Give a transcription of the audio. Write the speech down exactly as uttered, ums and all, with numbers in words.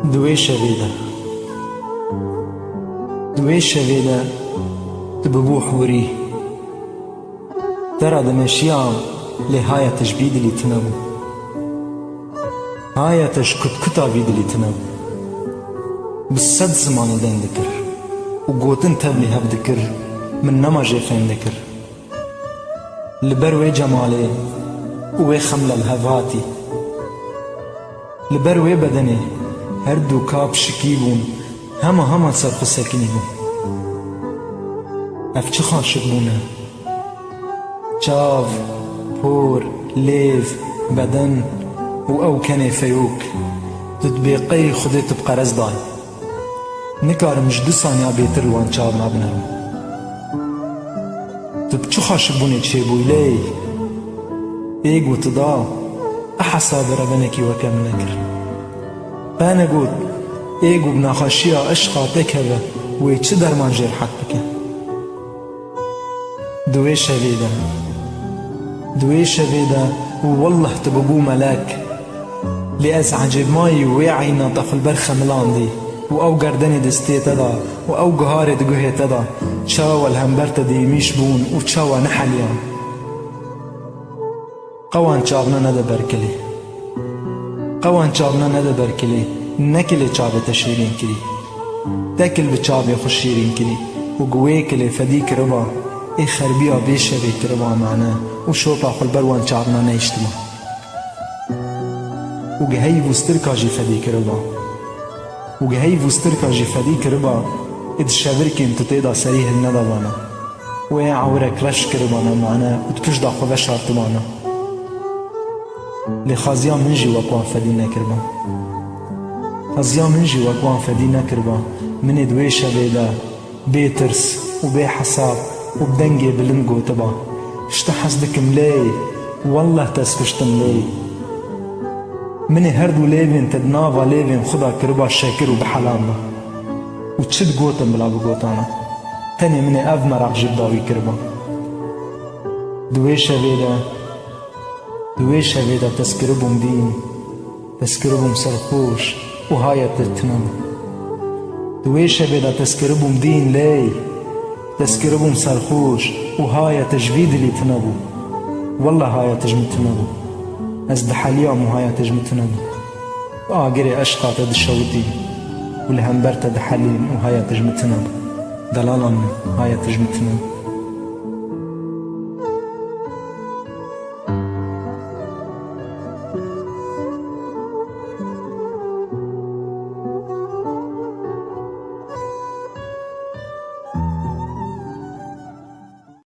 Di wê şevê de, di wê şevê de tu bibû hûrî. Te ra dimeşiyam, lê haya te ji vî dilî tune bû. Haya te ji kutkuta vî dilî tune bû. Bi sed zimanê deng dikir û gotin tevlî hev dikir, min nema jê fêm dikir. Li ber wê cemalê û wê xemle li hev hatî. Li ber wê bedenê her du ka pişikî bûn, hema hema ser xwe sekinî bûn. Ev çi xaşik bûne? Çav, por, lêv, beden û ew kenê feyûk. Tu dibê qey Xwedê tu bi qerez dayî. Nikarim ji du saniya bêtir li wan çavna binerim. Tu bi çi xaşikbûnê çêbûyî ley? Ê got da, qe hesabê rebenekî weke min nekir. Qe negot, ê got bi nexweşiya eşqa te keve, wê çi derman jê rihet bike? Di wê şevê de, di wê şevê de û wellah tu bibû melek. Lê ez ecêbmayî wê eyna te xwe li ber xemilandî û ew gerdenê di stê te de û ew guharê di guhê te de, çawa li hember te dêmîş bûn û çawa neheliyan. Qe wan çavna nede ber kilê. Qe wan çavna nede ber kilê. Ne kilê çavê te şîrîn kirî. Te kil bi çavê xwe şîrîn kirî û gi wê kilê fedî kiriba, ê xerbiya vê şevê kiriba mane û şopa xwe li ber wan çavna nehiştiba. Û gi heyv û stirka jî fedî kiriba. Û gi heyv û stirka jî fedî kiriba, ê di şevirkên tu tê de serî hilnedabana. Wê ewrek reş kiribana mane û di pişt de xwe veşartibana. Lê xaziya min jî wek wan fedî nekiriba. Xaziya min jî wek wan fedî nekiriba. Min ê di wê şevê de bê tirs û bê hesab û bi dengê bilind gotiba, ji te hez dikim lê, welleh te spiştim lê. Min ê her du lêvên te di nava lêvên xwe de kiriba şekir û bihelanda. Û çi digotin bila bigotana. Tenê min ê ev meraq jî bi dawî kiriba. Di wê şevê de, di wê şevê de te ez kiribûm dîn, te ez kiribûm serxweş û haya te tune bû. Di wê şevê de te ez kiribûm dîn lê, te ez kiribûm serxweş û haya te ji vî dilî tune bû. Welleh haya te ji min tune bû. Ez diheliyam û haya te ji min tune bû. Bi agirê eşqa te dişewitî û li hember te dihelîm û haya te ji min tune bû. Delalan min, haya te ji min tune bû.